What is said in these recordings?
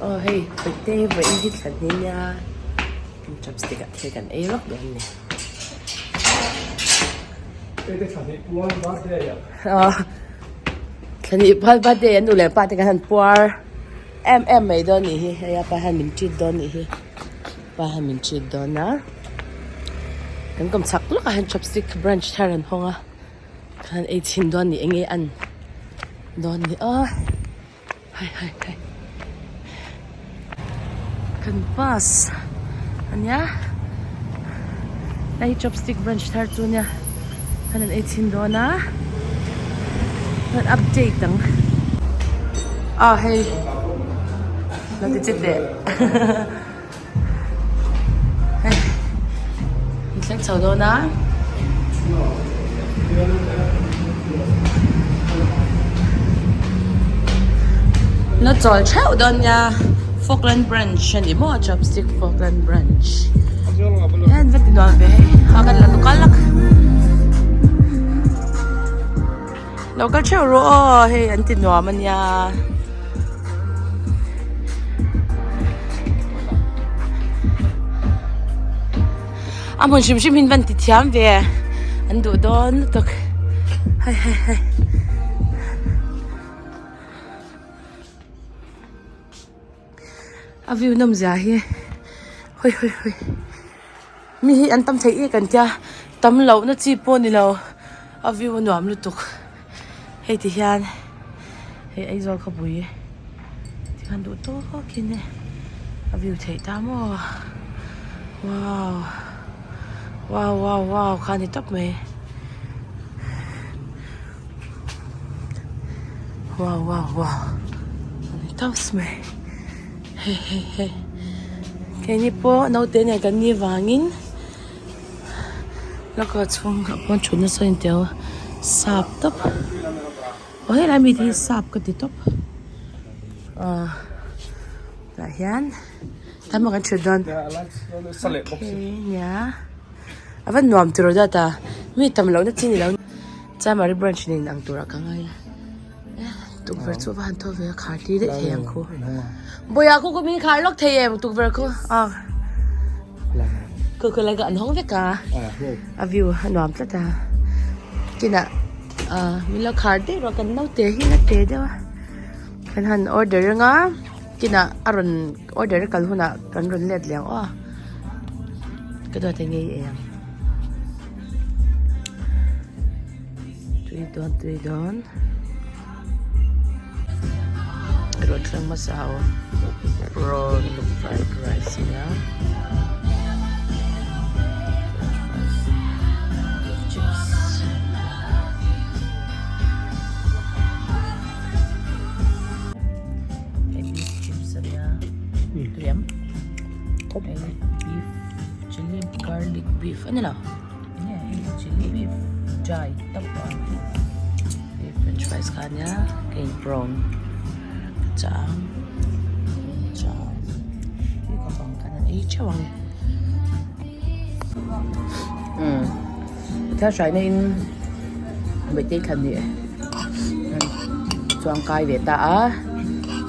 Aw hei pete vawiin hi thla hnih nia chopstick ah thil kan ei rawk dawn a ni. Pete thla hnih puar birthday ah. Aw thla hnih puar birthday an nu leh pa te kan han puar em em mai dawn nih hi hei a pa hian min treat dawn nih hi pa hian min treat dawn a kan kawm chhak lawkah hian chopstick branch thar an hawng a kan han ei chhin dawn nih eng nge an dawn ni aw. Hai hai hai Kan bus ania hei chopstick branch thar chu ania kan han ei chhin dawn a kan update ang ah hei lo ti che teh hei an thleng chho dawn a. La chawl theuh dawn nia Falkland branch a ni maw chopstick Falkland branch hian va ti nuam ve hei a kan la kal a lo kal theuh rawh aw hei an ti nuam a nia. A hmun hrim hrim hi an ti thiam ve an duh dawn lutuk hai hai hai. A view nawm zia hi hawi hawi hawi mi hi an tam thei ek an tia tam loh na chi pawh ni lo a view a nuam lutuk hei ti hian hei Aizawl khawpui ti khan duh tawk in a view theih ta maw wow wow wow wow kha a ni tawp mai wow wow wow a ni tawp mai hei hei hei keini pawh naute nen kan nih vangin laka chhung ah pawn thut nasa a intiang a sap tawp aw helai mi te hi sap ka ti tawp ah tah hian tam ah kan thut dawn nia a va nuam tiraw data mi tam lohna chi ni lo chamari branch nen ang turah ka ngai a tukverh chu a va han thaw ve a khar tir daih thei ang khu bawihah khu min khar lawk thei em tukverh khu ah khu khu lai ka an hawng vek a a view a nuam tlat a kinah ah min lo khar daih rawh kan naute hi a te deuh a kan han order anga kinah a rawn order a kal hunah kan rawn let leh ang aw ka duat eng nge i ei ang. Tui dawn tui dawn rawn thleng hmasa aw prawn fried rice ania french fries chips hei beef chips ania tui em hei beef chilli garlic beef a ni lo. Enge hei chilli beef dry tawp a hei french fries kha ania hei prawn chang chang tui khawp ang khan an ei theuh ang umm thil hraina in mite thlan nih chuan kai ve ta a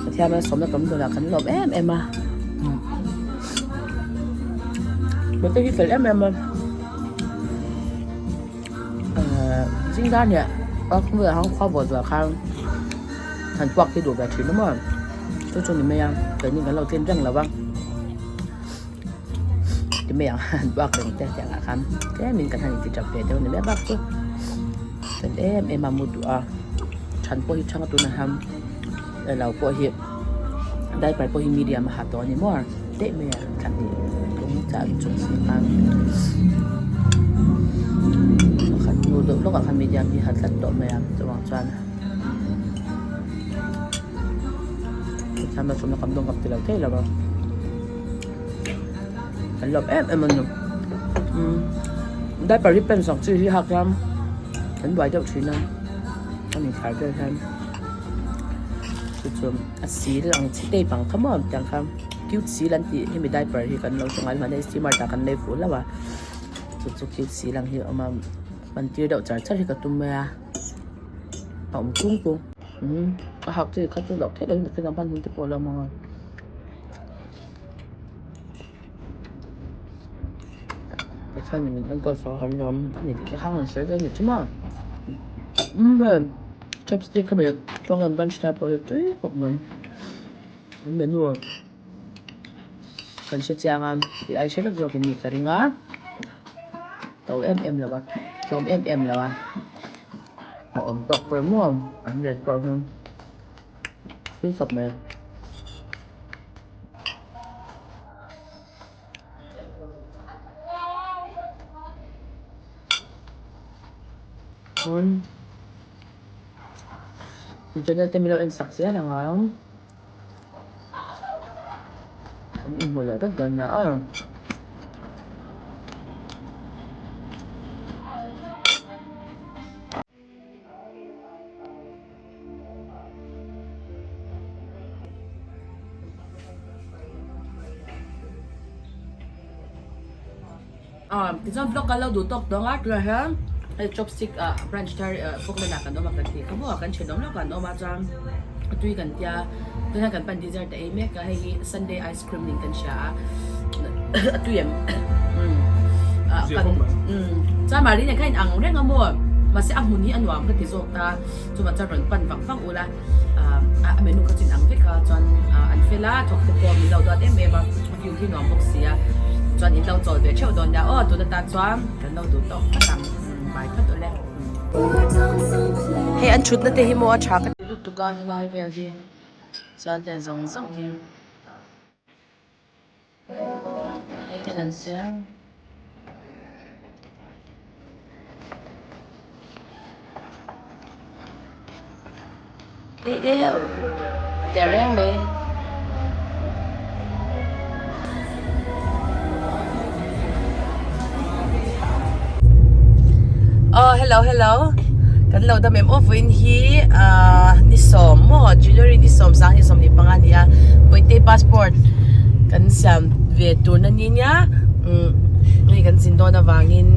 Pathian malsawmna tam dawrah kan lawm em em a. Motor hi fel em em a ehh zing dar hnih a khawvelah hian khua vawt vah khan han puak hi duh ve thin a maw chu chu ni mai a keini kan lo tlem reng lo va ti mai ang han puak reng te tiang ah khan tlem in kan han inti tap ve deuh a ni mai a bak chu fel em em a mu duh a than pawh hi thang a tunah hian elo pawh hi diaper pawh hi medium a ha tawh a ni maw daih mai a thla hnih tum chiah chung si khan pakhat hnu deuh lawkah khan medium hi a ha tlat tawh mai a chuvang chuan tikhian sawmna kam dawn ka ti lo thei lo a kan lawm em em a ni umm diaper hi pants ang chi hi hak hian kan buai deuh thin a a ni thar vel hian chu chu a sil ang chi tape ang kha maw tiang kha cute seal an tih hemi diaper hi kan lo hre ngai lo mahni steamer tah kan lei fuh hlauh a chu chu cute seal ang hi a awm a hman tir deuh char char hi ka tum mai a a awm kung kung umm a hak chi kha chu loh theih loh in ka hman hun te pawh a lo awm ang a. Pathianin min enkawl fo a rinawm a ni tih kha han sawi ve ni chu maw? Umm hei chopstick kha mi tawng an ban thin a pawh hi tui khawp mai. An menu kan hre chiang a tih ai hre vek zawk in nih ka ring a, to em em lo a, tlawm em em lo a, a awm tawk ber maw an rate pawh hi tui khawp mai. Chuan channel te min lo en sak zel ang a an inhmu leh vek dawn nia aw. Tichuan vlog kan lo duh tawk tawng a tunah hian hei chopstick ah branch thar Falkland ah kan awm a kan tih kha maw kan thenawm lawk ah an awm a chuan a tui kan tia tunah kan pan dessert a ei mek a hei hi sundae ice cream niin kan hria a a tui em chuan mahni nen khan inang reng a maw mahse a hmun hi a nuam ka ti zawk ta chuvang chuan rawn pan vang vang ula a menu kha chu inang vek a chuan an fel a thawk te pawh min lo duat em em a a view hi nuam bawk si a chuan in lo chawl ve theuh dawn nia aw tun atan chuan kan lo duh tawk phawt ang bai phawt awle. Hei an thutna te hi maw a tha ka ti lutuk a helai vel hi chuan hei zawng zawng hi. Aw hello hello kan lo dam em aw vawiin hi ahh ni sawm maw January ni sawm sang ni 25 a ni a Bawihte passport kan siam ve tur na ni nia umm hei kan zin dawn avangin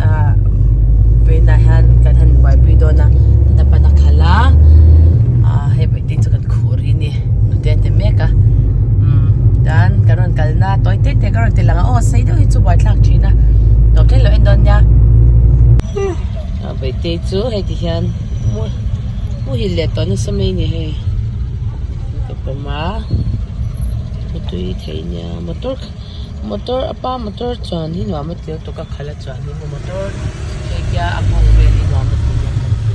ahh vawiin ah hian kan han buaipui dawn a a pan a khalh a ahh hei Bawihte chu kan khuh rih a ni nute a ti mek a umm tan kan rawn kal na tawi te te ka rawn ti lang a aw sei deuh hi chu buaithlak thin a tawp thleng lo en dawn nia Bawihte chu hei ti hian muhil leh tawh nasa mai a ni hei. Ka pawm a a tui thei nia motor motor a pa motor chuan hi nuam a ti lutuk a khalh a chuan hi maw motor hei kia a nghawng vel hi nuam a ti nia kan ti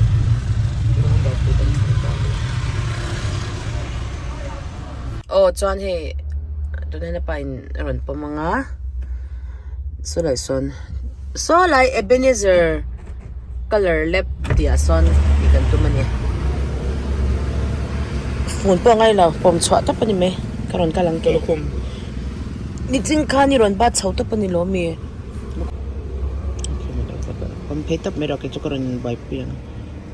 aw chuan hei tunah hian a pa in a rawn pawm ang a saw lai sawn saw lai Ebenezer. Colour lab tih ah sawn tih kan tum a ni. Phone pawh a ngai lo pawm chhuah tawp a ni mai ka rawn kal ang ke. Niching khan i rawn bat chho tawp a ni lo mi? Pawm phei tawp mai rawh kei chu ka rawn buaipui ang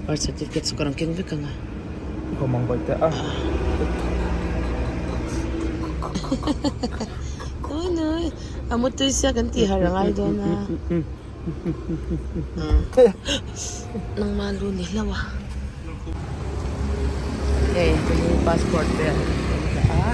birth certificate chu ka rawn keng vek ang a. A mutui sia kan tih harh a ngai dawn a. Nangmah lu ni hlauh a. Hei hi passport vel an dah a.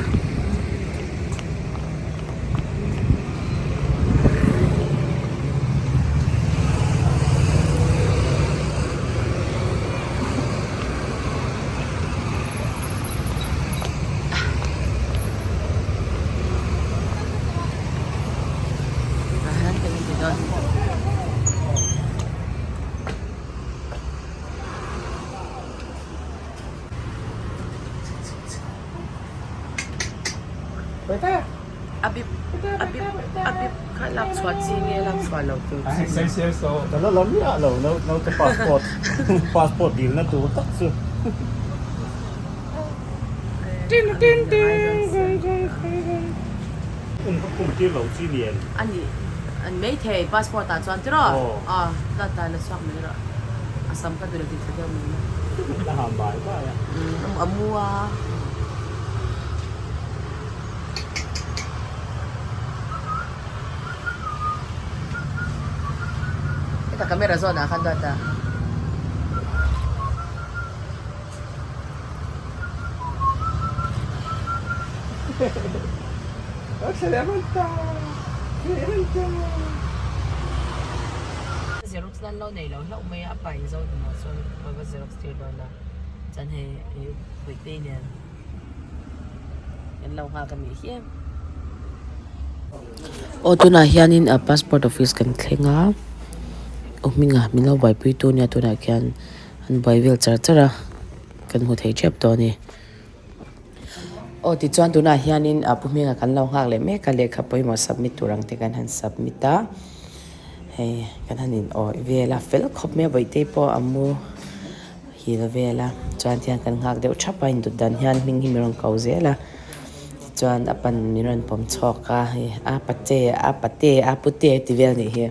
A bip a bip a bip kha lak chhuah chi nge lak chhuah loh tur chi Ka la la miah lo naute passport passport dilna tur tak chu. Kum kha kum tir lo chi lian. A nih an maithei passport ah chuan tiraw aw data la chhuak mai rawh a sam kha duh lo tih thla deuh mai na. La ham bai bai a. A mu a. Heta camera zawn ah khan data. xerox nan lo nei lo hlauh mai a, a pa in zo tumah chuan ka va xerox tir dawn a, chuan hei Bawihtei nen kan lo nghak a nih hi. Aw tunah hianin a passport office kan thleng a, aw hminga min lo buaipui tu nia tunah khian an buai vel char char a, kan hmu thei tep tawh a ni. Aw tichuan tunah hianin pu hminga kan lo nghak leh mek a lehkha pawimawh submit tur ang te kan han submit a hei kan han in awih vel a fel khawp mai a bawihte pawh a mu hil vel a chuan tihian kan nghak deuh thap a indawt dan hian hming hi min rawn ko zel a tichuan a pan min rawn pawm chhuak a hei a pate a pate a pute a ti vel a nih hi.